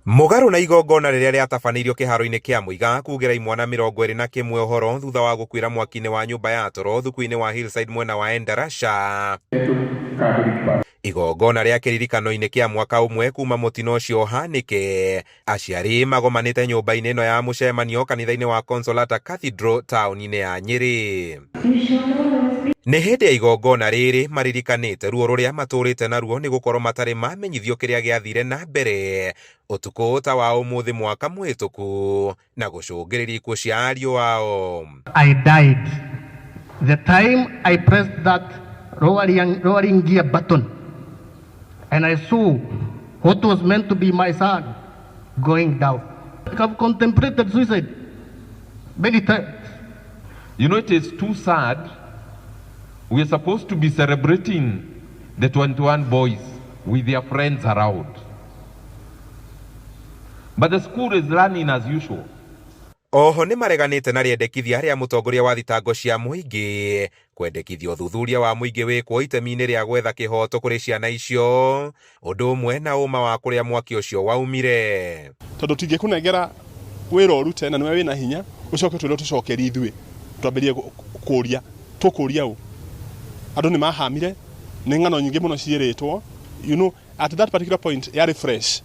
Mũgarũ na igongona rĩrĩa rĩatabanĩirio kĩharo-inĩ kĩa Muiga kugĩra imwana 21 ũhoro thutha wa gũkuĩra mwaki-inĩ wa nyũmba ya toro thukuru-inĩ wa Hillside mwena wa Endarasha. Igongona rĩa kĩririkano-inĩ kĩa mwaka ũmwe kuma mũtino ũcio ũhanĩke, aciari magomanĩte nyũmba-inĩ ĩno ya mũcemanio kanitha-inĩ wa Consolata Cathedral taũni-inĩ ya Nyĩrĩ. Nĩ hĩndĩ ya igongona rĩrĩ maririkanĩte ruo rũrĩa matũrĩte naruo nĩ gũkorwo matarĩ mamenyithio kĩrĩa gĩathire na mbere ũtukũ ta wa ũmũthĩ mwaka mũhĩtũku na gũcũngĩrĩria ikuũ cia ariũ ao. I died. The time I pressed that lowering gear button and I saw what was meant to be my son going down. I've contemplated suicide many times. You know, it is too sad. We are supposed to be celebrating the 21 boys with their friends around. But the school is running as usual. Oho nĩ mareganĩte na rĩendekithia rĩa mũtongoria wa thitango cia mũingĩ kwendekithia ũthuthuria wa mũingĩ wĩkwo itemi-inĩ rĩa gwetha kĩhoto kũrĩ ciana icio ũndũ ũmwe na ũma wa kũrĩa mwaki ũcio waumire. Tondũ tũtingĩkũnengera wĩra ũrute na nĩwe wĩna hinya ũcoke twĩrwo tũcokerie ithuĩ twambĩrĩrie kũria tũkũria ũ andũ nĩ mahamire nĩ ng'ano nyingĩ mũno ciĩrĩtwo. At that particular point yarĩ fresh,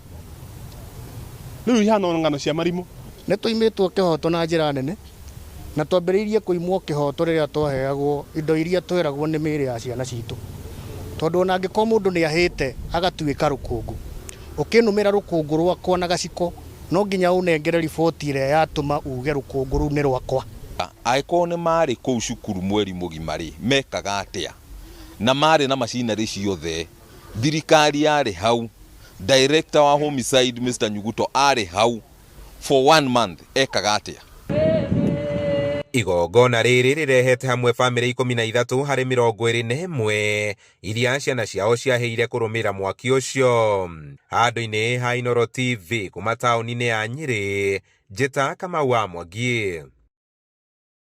rĩu ihana ng'ano cia marimũ. Nĩ tũimĩtwo kĩhoto na njĩra nene na twambĩrĩirie kũimwo kĩhoto rĩrĩa twaheagwo indo iria tweragwo nĩ mĩĩrĩ ya ciana citũ, tondũ ona angĩkorwo mũndũ nĩ ahĩte agatuĩka rũkũngũ, ũkĩnũmĩra rũkũngũ rwakwa na gaciko, no nginya ũnengere riboti ĩrĩa yatũma uge rũkũngũ rũu nĩ rwakwa. Angĩkorwo nĩ marĩ kũu cukuru mweri mũgima rĩ, mekaga atĩa na marĩ na macinarĩ ciothe? Thirikari yarĩ hau, director wa homicide Mr Nyuguto arĩ hau for one month, ekaga atĩa? Igongona rĩrĩ rĩrehete hamwe bamĩrĩ 13 harĩ 21 iria ciana ciao ciahĩire kũrũmĩrĩra mwaki ũcio. Handũ-inĩ ha Inooro TV kuma taũni-inĩ ya Nyĩrĩ, Njĩta Kamau wa Mwangi.